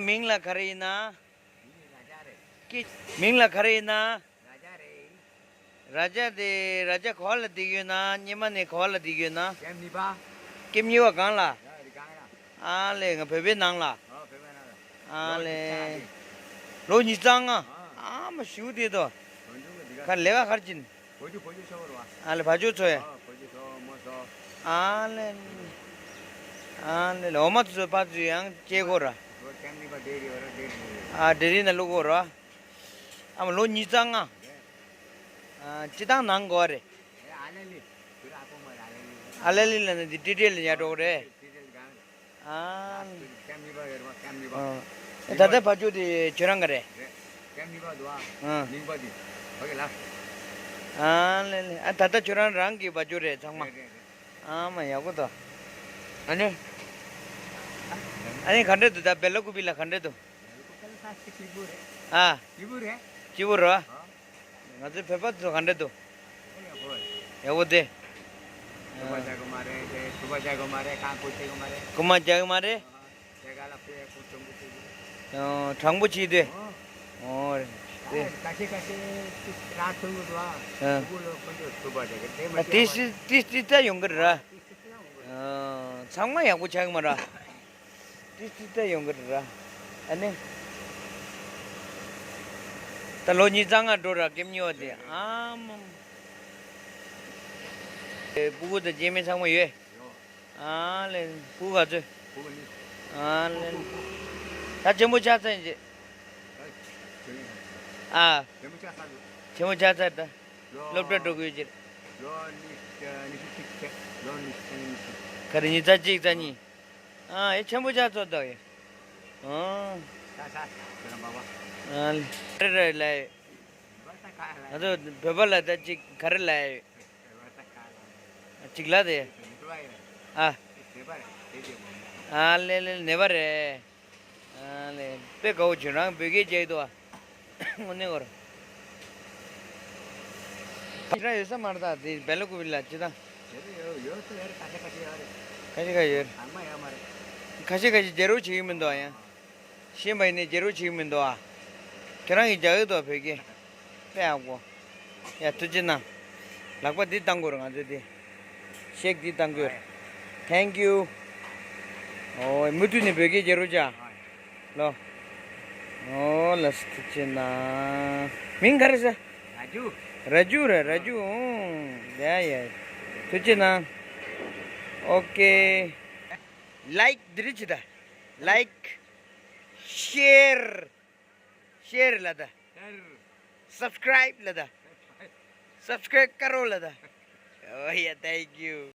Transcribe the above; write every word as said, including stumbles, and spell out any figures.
མིང་ལ་ག་རེ་ཡིན་ན། ཀི། མིང་ལ་ག་རེ་ཡིན་ན། ར་ཇ་དེ་ར་ཇ་ག་བ་ལ་བསྡད་ཡོད་ན། སྙེ་མ་ནས་ག་བ་ལ་བསྡད་ཡོད་ན། ཀེམ་གཉིས་པ། ཀེམ་གཉིས་པ་སྒང་ལ། ཨ་ལེ། ང་བོད་པའི་ནང་ལ། ཨ་ལེ། ལོ་ཉི་ཤུ་རྩ་ལྔ། ཨ་མ་ཞུ་དེ་དོ། ཁ་ལས་ཀ་གར་ཅིན། ཨ་ལེ་བ་ཅོ་ཚོ་ཡ། ཨ་ལེ། ཨ་ལེ་ལེ། འོ་མ་ཚོ་ཕ་ཚོ་ཡང་སྐྱེ་གོ་ར། ཨ་འབྲས་རིགས་ན་བླུག་གོ་ར། ཨ་མ་ལོ་ཉི་ཤུ་རྩ་ལྔ། ཨ་སྤྱི་བཏང་ནང་གོ་རེད། ཨ་ལེ་ལེ་ལ་ནི་འདི་ཏི་ཏི་ལ་ཡ་འགྲོ་གི་རེད། ཨ། ཨ་ད་ལྟ་བ་ཅོ་དེ་ཁྱོད་རང་ག་རེད། ཨ། ཨ་ལེ་ལེ། ཨ་ད་ལྟ་ཁྱོད་རང་རང་གི་བ་ཅོ་རེད་ཚང་མ། ཨ་མ་ཡག་པོ་དོ། ཨ་ནི། ཨ་ནི་ག་འདྲ་འདུག་ད་བེ་ལ་ཀུ་པི་ལ་ག་འདྲ་འདུག་ཨ། སྐྱིད་པོ་རེད། ང་ཚོའི་བོད་པ་ཚོ་ག་འདྲ་འདུག་ཡག་པོ་དེ། རྐུ་མ་རྒྱག་གི་མ་རེད། ཨོ། དྲང་པོ་བྱེད་དེ། ཨོ་རེད་དེ། ཨ། ཏིས་ཏིས་ཏིས་ད་ཡོང་གི་རེད་ར། ཨ། ཚང་མ་ཡག་པོ་ཆགས་ཀྱི་མ་རེད། ཏིས་ཏིས་ད་ཡོང་གི་རེད་ར། ཨ་ནི། ད་ལོ་ཉི་ཤུ་རྩ་ལྔ་འགྲོ་ར་ཀེམ་གཉིས་པ་དེ། ཨ་མ། ཨེ། སྤུ་གུ་དང་སྐྱེ་དམན་ཚང་མ་ཡོད། ཨ་ལེ། སྤུ་གུ་ག་ཚོད། ཨ་ལེ། ད་ཆེན་པོ་ཆགས་ཚར་ཡིན་ཅེ། ཨ། ཆེན་པོ་ཆགས་ཚར་ད། སློབ་གྲྭ་འགྲོ་གི་ཡོད་ཅེ། ག་རེ་ཉི་ཤུ་རྩ་གཅིག་རྩ་གཉིས། ཨ་ཡེ་ཆེན་པོ་ཆགས་ཚར་ད་ཡེ། ཨ། ཨ་ལེ། རེ་རེ་ལ་ཡེ། ང་ཚོ་བོད་པ་ལ་ད་ཅིག་ག་རེ་ལབ་ཡོད། ཅིག་ལབ་དེ། ཨ། ཨ་ལེ་ལེ་ནེ་པ་རེད། ཨ་ལེ་དཔེ་དགའ་བོ་བྱུང་རང་བོད་སྐད་རྒྱག་གི་འདུག་ཨ། དངོས་གནས་གོ་ར། ཁྱེད་རང་ཡོད་ས་མ་རེད་ད་དེ་བེ་ལ་ཀུ་པི་ལ་ཅི་ད། ཁ་ཤས་ཁ་ཤས་ཡོད་རེད། ཁ་ཤས་ཁ་ཤས་རྒྱལ་རོགས་བྱེད་ཀྱི་མི་འདུག་ཨ་ཡང་། ཤེས་པ་ཡིན་ནའི་རྒྱལ་རོགས་བྱེད་ཀྱི་མི་འདུག་ཨ། ཁྱེད་རང་གིས་རྒྱག་གི་འདུག་བོད་སྐད། དཔེ་ཡག་པོ། ཡ་ཐུགས་རྗེ་གནང་། ལག་པ་འདི་བཏང་དགོས་རེད་ང་ཚོས་འདི། ཤེག་འདི་བཏང་དགོས་རེད། Thank you། ཨོ་མུ་མཐུད་ནས་བོད་སྐད་རྒྱག་རོགས་བྱ། ལོ། ཨོ་ལགས་སོ་ཐུགས་རྗེ་གནང་། མིང་ག་རེ་ཟེར། ར་ཇུ། ར་ཇུ་རེད་ར་ཇུ། ཨོ་ཡ་ཡ། ཐུགས་རྗེ་གནང་། ཨོ་ཀེ། ལའིཀ་འདི་རིགས་བྱེད་ད། ལའིཀ། ཤེར། ཤེར་ལ་ད། སབ་སི་ཀ་རའིབ་ལ་ད། སབ་སི་ཀ་རའིབ་ཀ་རོ་ལ་ད། ཨོ་ཡ། Thank you།